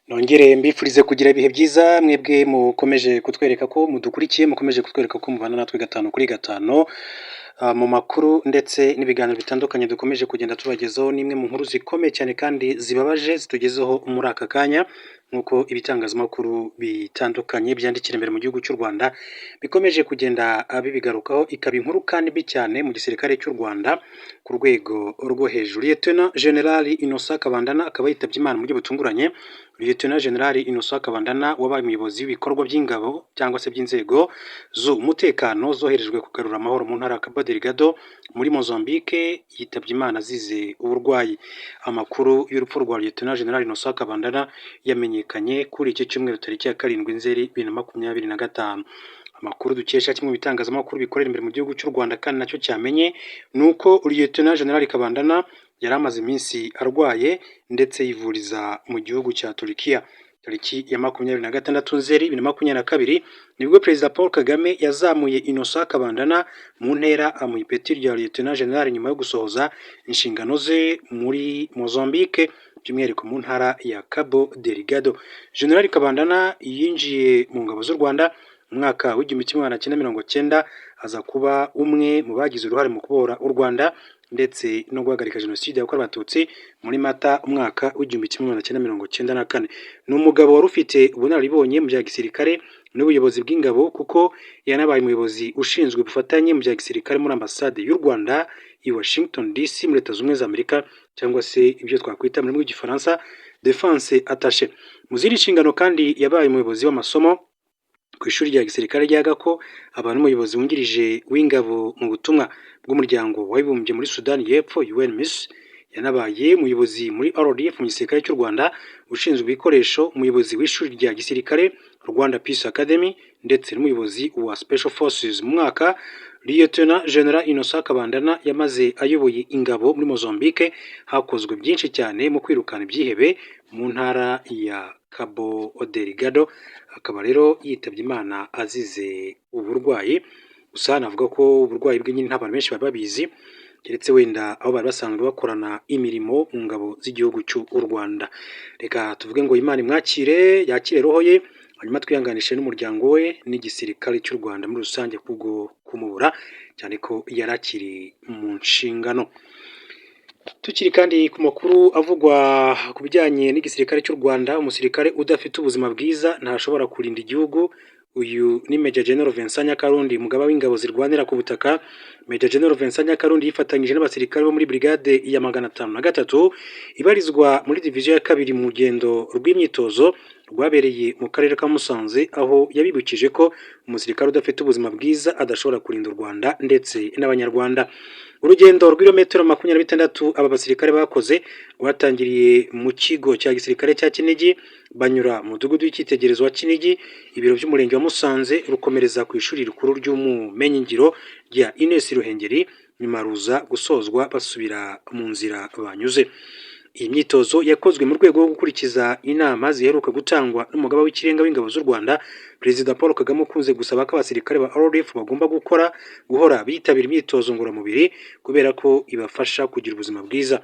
Nongere mbifurize kugira ibihe byiza mwebwe mukomeje kutwereka ko mudukurikiye, mukomeje kutwereka ko mubana natwe gatanu kuri gatanu mu makuru ndetse n'ibiganiro bitandukanye dukomeje kugenda tubagezaho. N'imwe mu nkuru zikomeye cyane kandi zibabaje zitugezeho muri aka kanya, nk'uko ibitangazamakuru bitandukanye byandikira imbere mu gihugu cy'u Rwanda bikomeje kugenda bibigarukaho, ikaba inkuru kandi mbi cyane mu gisirikare cy'u Rwanda ku rwego rwo hejuru. Lieutenant General Innocent Kabandana akaba yitabye Imana mu buryo butunguranye. Lieutenant General Innocent Kabandana wabaye umuyobozi w'ibikorwa by'ingabo cyangwa se by'inzego z'umutekano zoherejwe kugarura amahoro mu ntara ya Cabo Delgado muri Mozambique, yitabye Imana azize uburwayi. Amakuru y'urupfu rwa Lieutenant General Innocent Kabandana yamenyekanye kuri iki cyumweru tariki ya 7 Nzeri 2025. Amakuru dukesha kimwe mu bitangazamakuru bikorera imbere mu gihugu cy'u Rwanda kandi nacyo cyamenye ni uko Lieutenant General Kabandana yari amaze iminsi arwaye ndetse yivuriza mu gihugu cya Turikiya. Tariki ya 26 Nzeri 2022 nibwo Perezida Paul Kagame yazamuye Innocent Kabandana mu ntera, amuha ipeti rya Lieutenant General nyuma yo gusohoza inshingano ze muri Mozambique, by'umwihariko mu ntara ya Cabo Delgado. General Kabandana yinjiye mu ngabo z'u Rwanda mu mwaka w'1990, aza kuba umwe mu bagize uruhare mu kubohora u Rwanda ndetse no guhagarika Jenoside yakorewe Abatutsi muri Mata umwaka w'1994. Ni umugabo wari ufite ubunararibonye mu bya gisirikare n'ubuyobozi bw'ingabo, kuko yanabaye umuyobozi ushinzwe ubufatanye mu bya gisirikare muri Ambasade y'u Rwanda i Washington DC muri Leta Zunze Ubumwe za Amerika, cyangwa se ibyo twakwita mu rurimi rw'Igifaransa défense attaché. Mu zindi nshingano kandi yabaye umuyobozi w'amasomo ku ishuri rya gisirikare rya Gako, aba n'umuyobozi wungirije w'ingabo mu butumwa bw'Umuryango w'Abibumbye muri Sudani y'Epfo, UNMISS. Yanabaye umuyobozi muri RDF mu gisirikare cy'u Rwanda ushinzwe ibikoresho, umuyobozi w'ishuri rya gisirikare Rwanda Peace Academy ndetse n'umuyobozi wa Special Forces. Mu mwaka Lieutenant General Innocent Kabandana yamaze ayoboye ingabo muri Mozambique, hakozwe byinshi cyane mu kwirukana ibyihebe mu ntara ya Cabo Delgado. Akaba rero yitabye Imana azize uburwayi. Gusa navuga ko uburwayi bwe nyine nta bantu benshi bari babizi, keretse wenda aho bari basanzwe bakorana imirimo mu ngabo z'igihugu cy'u Rwanda. Reka tuvuge ngo Imana imwakire, yakire roho ye, hanyuma twihanganishe n'umuryango we n'igisirikare cy'u Rwanda muri rusange kubwo kumubura, cyane ko yari akiri mu nshingano. Tukiri kandi ku makuru avugwa ku bijyanye n'igisirikare cy'u Rwanda, umusirikare udafite ubuzima bwiza ntashobora kurinda igihugu. Uyu ni Major General Vincent Nyakarundi, umugaba w'ingabo zirwanira ku butaka. Major General Vincent Nyakarundi yifatanyije n'abasirikare bo muri Brigade ya 503 ibarizwa muri diviziyo ya kabiri mu rugendo rw'imyitozo rwabereye mu karere ka Musanze, aho yabibukije ko umusirikare udafite ubuzima bwiza adashobora kurinda u Rwanda ndetse n'Abanyarwanda. Urugendo rw'ibirometero 26 aba basirikare bakoze rwatangiriye mu kigo cya gisirikare cya Kinigi, banyura mu mudugudu w'icyitegererezo wa Kinigi, ibiro by'umurenge wa Musanze, rukomereza ku ishuri rikuru ry'ubumenyingiro rya Ines Ruhengeri, nyuma ruza gusozwa basubira mu nzira banyuze. Iyi myitozo yakozwe mu rwego rwo gukurikiza inama ziheruka gutangwa n'umugaba w'ikirenga w'ingabo z'u Rwanda, Perezida Paul Kagame, ukunze gusaba ko abasirikare ba RDF bagomba gukora guhora bitabira imyitozo ngororamubiri kubera ko ibafasha kugira ubuzima bwiza.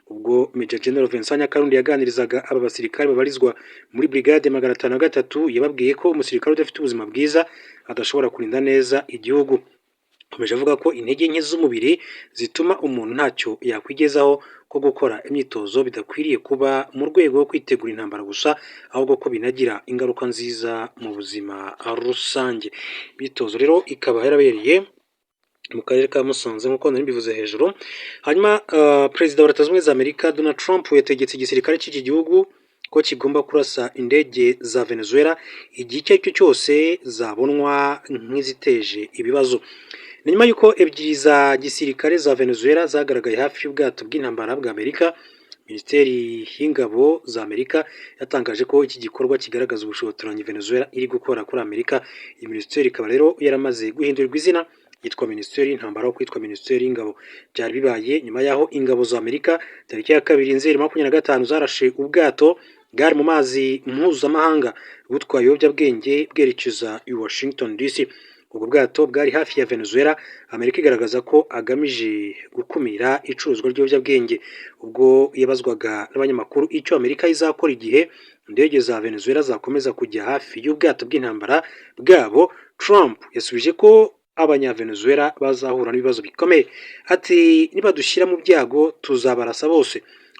Ubwo Major General Vincent Nyakarundi yaganirizaga aba basirikare babarizwa muri Brigade 503, yababwiye ko umusirikare udafite ubuzima bwiza adashobora kurinda neza igihugu. Akomeje avuga ko intege nke z'umubiri zituma umuntu ntacyo yakwigezaho, ko gukora imyitozo bidakwiriye kuba mu rwego rwo kwitegura intambara gusa, ahubwo ko binagira ingaruka nziza mu buzima rusange. Imyitozo rero ikaba yarabereye mu karere ka Musanze nk'uko nari mbivuze hejuru. Hanyuma Perezida wa Leta Zunze Ubumwe za Amerika Donald Trump yategetse igisirikare cy'iki gihugu ko kigomba kurasa indege za Venezuela igihe icyo ari cyo cyose zabonwa nk'iziteje ibibazo. Ni nyuma y'uko ebyiri za gisirikare za Venezuela zagaragaye hafi y'ubwato bw'intambara bwa Amerika. Minisiteri y'Ingabo za Amerika yatangaje ko iki gikorwa kigaragaza ubushotoranyi Venezuela iri gukora kuri Amerika. Iyi minisiteri ikaba rero yaramaze guhindurirwa izina, yitwa Minisiteri y'Intambara aho kwitwa Minisiteri y'Ingabo. Byari bibaye nyuma y'aho ingabo za Amerika tariki ya 2 Nzeri 25 zarashe ubwato bwari mu mazi mpuzamahanga butwaye ibiyobyabwenge bwerekeza i Washington DC. Ubwo bwato bwari hafi ya Venezuela, Amerika igaragaza ko agamije gukumira icuruzwa ry'ibiyobyabwenge. Ubwo yabazwaga n'abanyamakuru icyo Amerika izakora igihe indege za Venezuela zakomeza kujya hafi y'ubwato bw'intambara bwabo, Trump yasubije ko Abanyavenezuela bazahura n'ibibazo bikomeye. Ati: "Nibadushyira mu byago, tuzabarasa bose."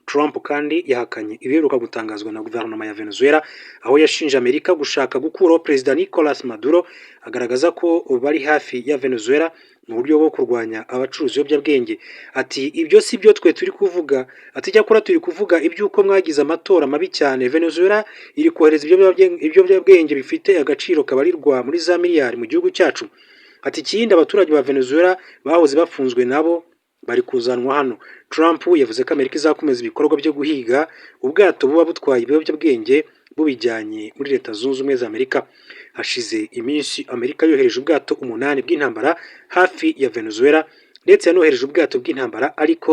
Trump kandi yahakanye ibiheruka gutangazwa na guverinoma ya Venezuela, aho yashinje Amerika gushaka gukuraho Perezida Nicolas Maduro, agaragaza ko bari hafi ya Venezuela mu buryo bwo kurwanya abacuruza ibiyobyabwenge. Ati: "Ibyo si byo twe turi kuvuga." Ati: "Icyakora turi kuvuga iby'uko mwagize amatora mabi cyane. Venezuela iri kohereza ibiyobyabwenge bifite agaciro kabarirwa muri za miliyari mu gihugu cyacu." Ati: "Ikindi, abaturage ba Venezuela bahoze bafunzwe nabo bari kuzanwa hano." Trump yavuze ko Amerika izakomeza ibikorwa byo guhiga ubwato buba butwaye ibiyobyabwenge bubijyanye muri Leta Zunze Ubumwe za Amerika. Hashize iminsi Amerika yohereje ubwato umunani bw'intambara hafi ya Venezuela, ndetse yanohereje ubwato bw'intambara ariko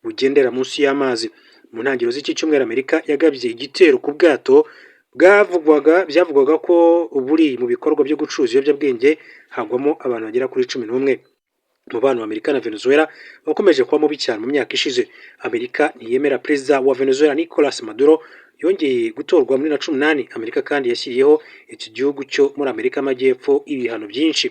bugendera munsi y'amazi. Mu ntangiriro z'iki cyumweru, Amerika yagabye igitero ku bwato bwavugwaga byavugwaga ko buri mu bikorwa byo gucuruza ibiyobyabwenge, hagwamo abantu bagera kuri 11. Umubano wa Amerika na Venezuela wakomeje kuba mubi cyane mu myaka ishize. Amerika ntiyemera Perezida wa Venezuela Nicolas Maduro yongeye gutorwa muri 2018. Amerika kandi yashyiriyeho iki gihugu cyo muri Amerika y'Amajyepfo ibihano byinshi.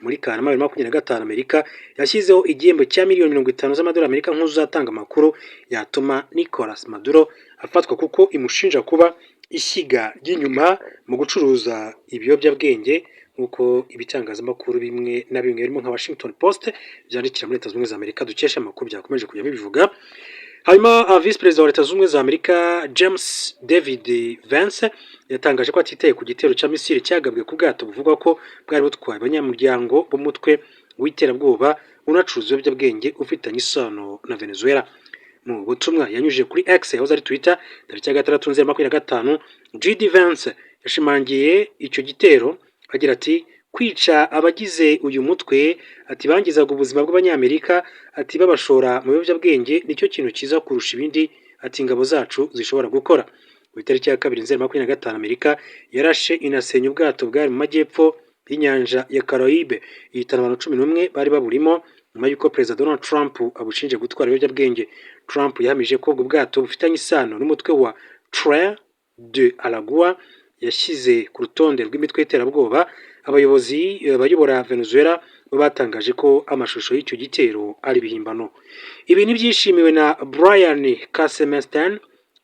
Muri Kanama 2025, Amerika yashyizeho igihembo cya miliyoni 50 z'amadolari Amerika nk'uzatanga amakuru yatuma Nicolas Maduro afatwa, kuko imushinja kuba ishyiga ry'inyuma mu gucuruza ibiyobyabwenge, nk'uko ibitangazamakuru bimwe na bimwe birimo nka Washington Post byandikira muri Leta Zunze Ubumwe za Amerika dukesha amakuru byakomeje kujya bibivuga. Hanyuma Visi Perezida wa Leta Zunze Ubumwe za Amerika James David Vance yatangaje ko atitaye ku gitero cya misile cyagabwe ku bwato buvugwa ko bwari butwaye abanyamuryango b'umutwe w'iterabwoba unacuruza ibiyobyabwenge ufitanye isano na Venezuela. Mu butumwa yanyujije kuri X yahoze ari Twitter tariki ya 6 Nzeri 25, JD Vance yashimangiye icyo gitero agira ati: "Kwica abagize uyu mutwe," ati, "bangizaga ubuzima bw'Abanyamerika," ati, "babashora mu biyobyabwenge, nicyo kintu cyiza kurusha ibindi," ati, "ingabo zacu zishobora gukora." Ku itariki ya 2 Nzeri 25, Amerika yarashe inasenya ubwato bwari mu majyepfo y'inyanja ya Caraïbe, ihitana abantu 11 bari baburimo, nyuma y'uko Perezida Donald Trump abushinje gutwara ibiyobyabwenge. Trump yahamije ko ubwo bwato bufitanye isano n'umutwe wa Tren de Aragua yashyize ku rutonde rw'imitwe y'iterabwoba. Abayobozi bayobora Venezuela bo batangaje ko amashusho y'icyo gitero ari ibihimbano. Ibi ntibyishimiwe na Brian Kasemenstein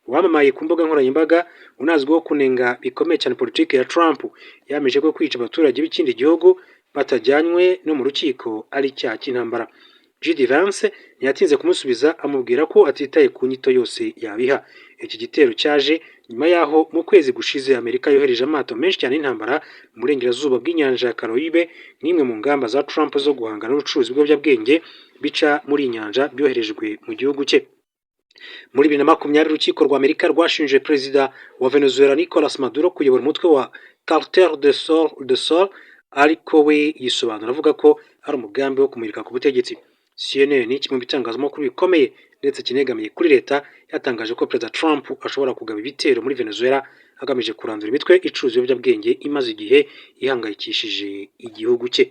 wamamaye ku mbuga nkoranyambaga, unazwiho kunenga bikomeye cyane politiki ya Trump. Yahamije ko kwica abaturage b'ikindi gihugu batajyanywe no mu rukiko ari icyaha cy'intambara. JD Vance ntiyatinze kumusubiza, amubwira ko atitaye ku nyito yose yabiha. Iki gitero cyaje nyuma y'aho mu kwezi gushize Amerika yohereje amato menshi cyane y'intambara mu burengerazuba bw'inyanja ya Caraïbe, nk'imwe mu ngamba za Trump zo guhangana n'ubucuruzi bw'ibiyobyabwenge bica muri iyi nyanja byoherejwe mu gihugu cye. Muri 2020, urukiko rwa Amerika rwashinje Perezida wa Venezuela Nicolas Maduro kuyobora umutwe wa Cartel de Sol, ariko we yisobanura avuga ko ari umugambi wo kumurika ku butegetsi. CNN, kimwe mu bitangazamakuru bikomeye ndetse kinegamiye kuri leta, yatangaje ko Perezida Trump ashobora kugaba ibitero muri Venezuela agamije kurandura imitwe icuruza ibiyobyabwenge imaze igihe ihangayikishije igihugu cye.